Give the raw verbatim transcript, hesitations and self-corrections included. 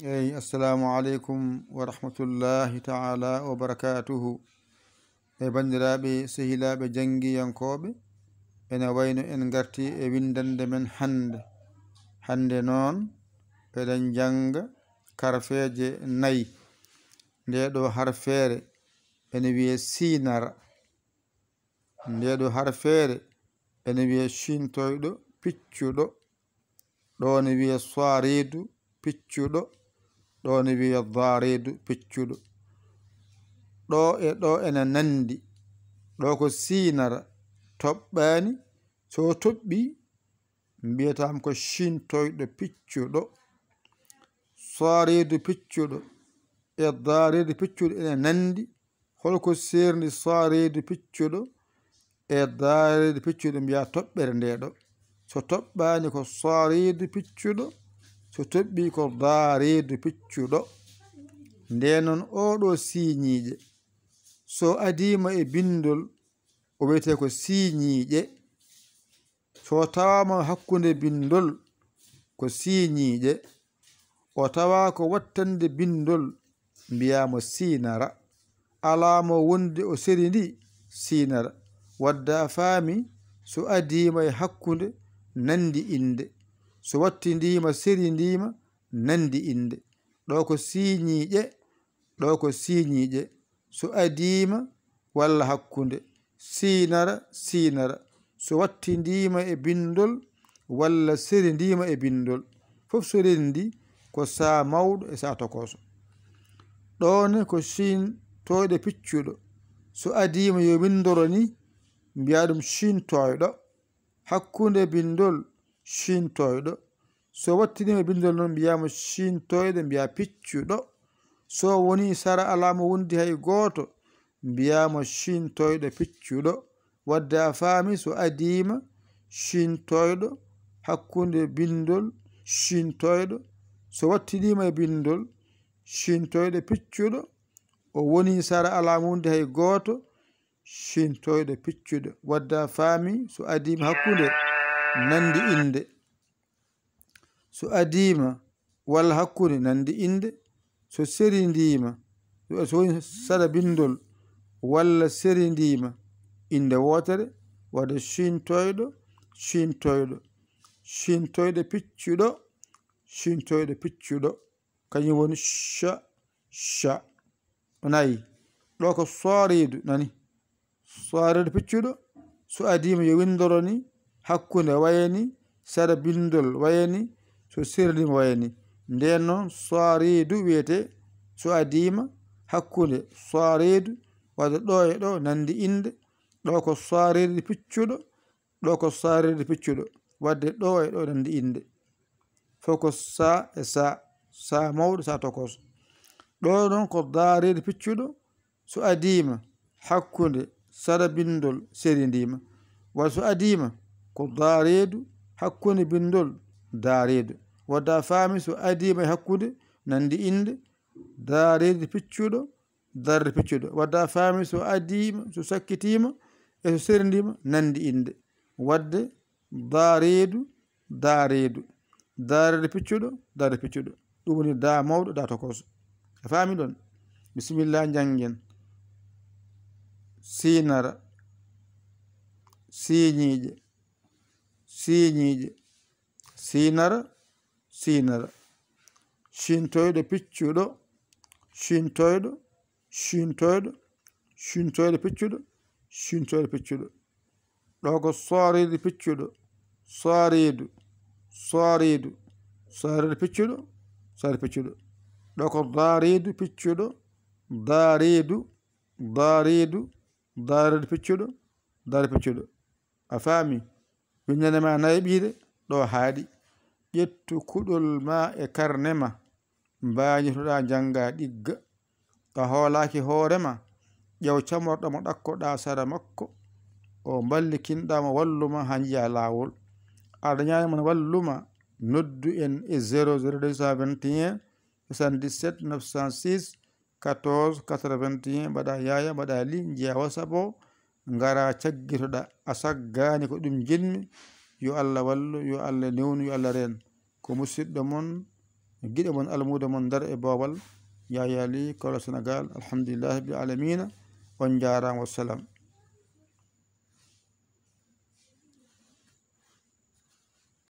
Eyi, assalamu aleykum wa rahmatullahi taala wa barakatuhu. E banndiraaɓe, sehilaaɓe janngiyankooɓe, ene wayno en ngarti e winndannde men hannde. Hannde noon, eɗen njannga karfeeje nayi. Ndee ɗoo harfeere ene wiyee siinara. Ndee ɗoo harfeere ene wiyee ciintoyɗo piccuɗo. Ɗoo ne wiyee saariidu piccuɗo. Ɗoo ne wiyee daariidu piccuɗo. Ɗoo e ɗoo ene nanndi. Ɗoo ko siinara, toɓɓaani. So toɓɓii, mbiyataam ko ciintoyɗo piccuɗo. Saariidu piccuɗo e daariidu piccuɗo ene nanndi. Holko seerndi saariidu piccuɗo e daariidu piccuɗo? Mbiyaa toɓɓere ndee ɗoo. So toɓɓaani ko saariidu piccuɗo, so toɓɓii ko daariidu piccuɗo. Ndeen noon oo ɗoo siiñiiɗe, so adiima e binndol, o wiyetee ko siiñiiɗe. So tawaama hakkunde binndol, ko siiñiiɗe. O tawaa ko wattande binndol, mbiyaa mo siinara. Alaa mo wonde o seri ndi, siinara. Wadde a faami, so adiima e hakkunde, nanndi innde. So wattindiima, serindiima, nanndi innde. Ɗoo ko siiñiiɗe, ɗoo ko siiñiiɗe. So adiima walla hakkunde, siinara, siinara. So wattindiima e binndol walla serindiima e binndol, fof so renndi ko saa mawɗo e saa tokooso. Ɗoo ne ko ciintoyɗo piccuɗo. So adiima yo winndoro ni, mbiyaa ɗum ciintoyɗo. Hakkunde binndol, ciintoyɗo. So wattiniima binndol noon, mbiyaama ciintoyɗo, mbiyaa piccuɗo. So wonii sara alaa mo wondi hay gooto, mbiyaama ciintoyɗo piccuɗo. Wadde a faami, so adiima ciintoyɗo, hakkunde binndol, ciintoyɗo. So wattiniima e binndol, ciintoyɗo piccuɗo, o wonii sara alaa mo wondi hay gooto, ciintoyɗo piccuɗo. Wadde a faami, so adiima hakkunde, nanndi innde. So adiima walla hakkunde, nanndi innde. So serindiima, so woni sara binndol walla serindiima, innde wootere, wadde ciintoyɗo, ciintoyɗo, ciintoyɗo piccuɗo, ciintoyɗo piccuɗo. Kañum woni ca, ca. O nayi. Ɗoo ko sooriidu, nani? Sooriidu piccuɗo, so adiima yo winndoro ni, hakkunde waya ni, sara binndol waya ni, so serindiima waya ni. Ndeen noon, sooriidu wiyetee, so adiima, hakkunde, sooriidu, wadde ɗoo e ɗoo nanndi innde. Ɗoo ko sooriidu piccuɗo, ɗoo ko sooriidu piccuɗo, wadde ɗoo e ɗoo nanndi innde. Fof ko saa e saa, saa mawɗo, saa tokooso. Ɗoo noon ko daariidu piccuɗo, so adiima, hakkunde, sara binndol, serindiima. Walla so adiima, ko daariidu, hakkunde binndol, daariidu. Wadde a faami, so adiima e hakkunde, nanndi innde, daariidu piccuɗo, darde piccuɗo. Wadde a faami, so adiima, so sakkitiima, e so serindiima, nanndi innde. Wadde daariidu, daariidu. Daariidu piccuɗo, darde piccuɗo. Ɗum woni daa mawɗo, daa tokooso. A faami ɗoon? Bisimilla, njanngen. Siinara, siiñiiɗe, siiñiiɗe, siinara, siinara. Ciintoyɗo piccuɗo, ciintoyɗo, ciintoyɗo, ciintoyɗo piccuɗo, ciintoyɗo piccuɗo. Ɗoo ko sooriidu piccuɗo, sooriidu, sooriidu, sooriidu piccuɗo, sooriidu piccuɗo. Ɗoo ko daariidu piccuɗo, daariidu, daariidu, daariidu piccuɗo, daariidu piccuɗo. A faami? Winndane ma nayɓiire ɗo haaɗi. Ƴettu kuɗol ma e karne ma, mbaañotoɗaa njannga ɗigga. A hoolaaki hoore ma, ƴeew camorɗo mo ɗakkoɗaa sara makko, o mballikinɗaa mo, wallu ma haa njiyaa laawol. A dañaani mo wallu ma, noddu en e zéro zéro deux cent vingt et un, soixante-dix-sept neuf cent six, quatorze quatre-vingt-un, mbaɗa yaaya, mbaɗa li, njiyaa WhatsApp o, ngara caggitoɗa. A saggaani, ko ɗum njiɗmi. Yo Allah wallu, yo Allah newnu, yo Allah reen. Ko musiɗɗo mon Giɗo mon, almuudo mon Ndar e Boowal, Yaya Ly, Kolo Senegaal. Alhamdulillahi rabbil aalamiina. On njaaraama, wassalam.